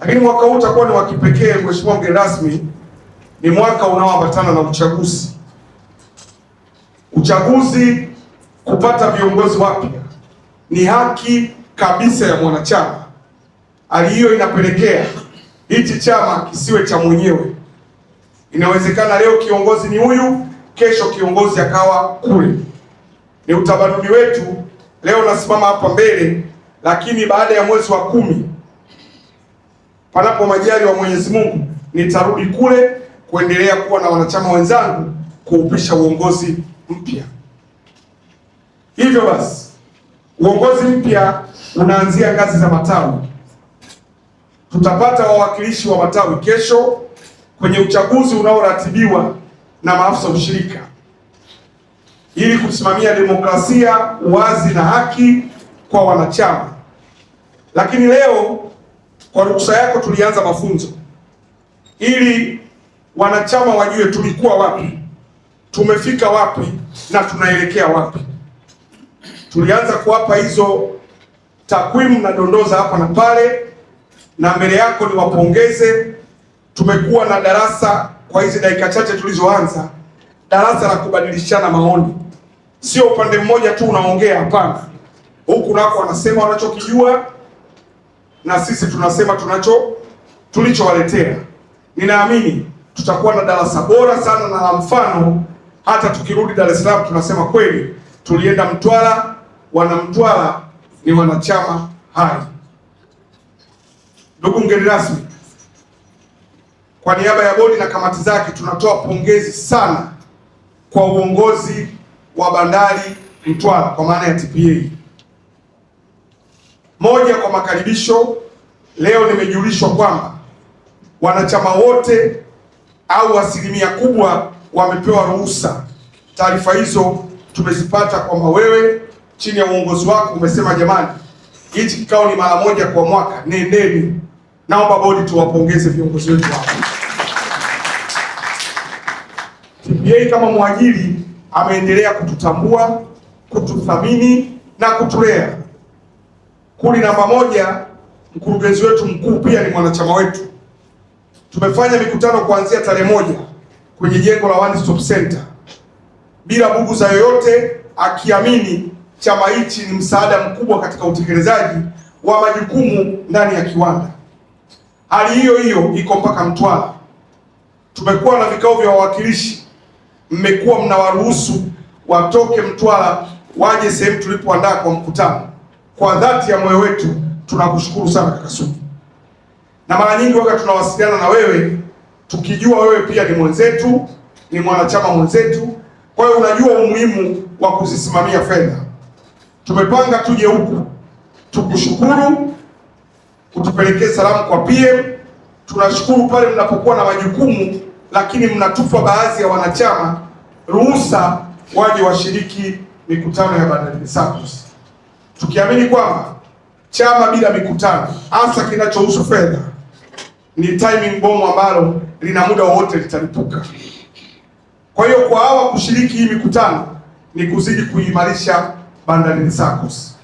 Lakini mwaka huu utakuwa ni wa kipekee, Mheshimiwa mgeni rasmi, ni mwaka unaoambatana na uchaguzi. Uchaguzi, kupata viongozi wapya ni haki kabisa ya mwanachama. Hali hiyo inapelekea hichi chama kisiwe cha mwenyewe. Inawezekana leo kiongozi ni huyu, kesho kiongozi akawa kule. Ni utamaduni wetu. Leo nasimama hapa mbele, lakini baada ya mwezi wa 10, panapo majaliwa wa Mwenyezi Mungu, nitarudi kule kuendelea kuwa na wanachama wenzangu kuupisha uongozi mpya. Hivyo basi, uongozi mpya unaanzia ngazi za matawi. Tutapata wawakilishi wa matawi kesho kwenye uchaguzi unaoratibiwa na maafisa ushirika ili kusimamia demokrasia, uwazi na haki kwa wanachama. Lakini leo kwa ruksa yako tulianza mafunzo ili wanachama wajue tulikuwa wapi, tumefika wapi na tunaelekea wapi. Tulianza kuwapa hizo takwimu na dondoza hapa na pale, na mbele yako niwapongeze. Tumekuwa na darasa kwa hizi dakika chache tulizoanza, darasa la kubadilishana maoni, sio upande mmoja tu unaongea, hapana. Huku nako wanasema wanachokijua na sisi tunasema tulichowaletea. Ninaamini tutakuwa na darasa bora sana na la mfano. Hata tukirudi Dar es Salaam tunasema kweli tulienda Mtwara, wana Mtwara ni wanachama hai. Ndugu mgeni rasmi, kwa niaba ya bodi na kamati zake tunatoa pongezi sana kwa uongozi wa bandari Mtwara kwa maana ya TPA. Moja, kwa makaribisho. Leo nimejulishwa kwamba wanachama wote au asilimia kubwa wamepewa ruhusa. Taarifa hizo tumezipata kwamba wewe chini ya uongozi wako umesema, jamani, hichi kikao ni mara moja kwa mwaka, nendeni. Naomba bodi tuwapongeze viongozi wetu hapa. TPA kama mwajiri ameendelea kututambua, kututhamini na kutulea. Kundi namba 1, mkurugenzi wetu mkuu pia ni mwanachama wetu. Tumefanya mikutano kuanzia tarehe 1 kwenye jengo la One Stop Center bila buguza yoyote, akiamini chama hichi ni msaada mkubwa katika utekelezaji wa majukumu ndani ya kiwanda. Hali hiyo hiyo iko mpaka Mtwara. Tumekuwa na vikao vya wawakilishi, mmekuwa mnawaruhusu watoke Mtwara waje sehemu tulipoandaa kwa mkutano. Kwa dhati ya moyo wetu tunakushukuru sana kaka Sugu, na mara nyingi wakati tunawasiliana na wewe tukijua wewe pia ni mwenzetu, ni mwanachama mwenzetu, kwa hiyo unajua umuhimu wa kuzisimamia fedha. Tumepanga tuje huku tukushukuru, utupelekee salamu kwa PM. Tunashukuru pale mnapokuwa na majukumu, lakini mnatupa baadhi ya wanachama ruhusa waje washiriki mikutano ya Bandarini SACCOS, tukiamini kwamba chama bila mikutano, hasa kinachohusu fedha, ni timing bomb ambalo lina muda wowote litalipuka. Kwa hiyo kwa hawa kushiriki hii mikutano ni kuzidi kuimarisha Bandarini SACCOS.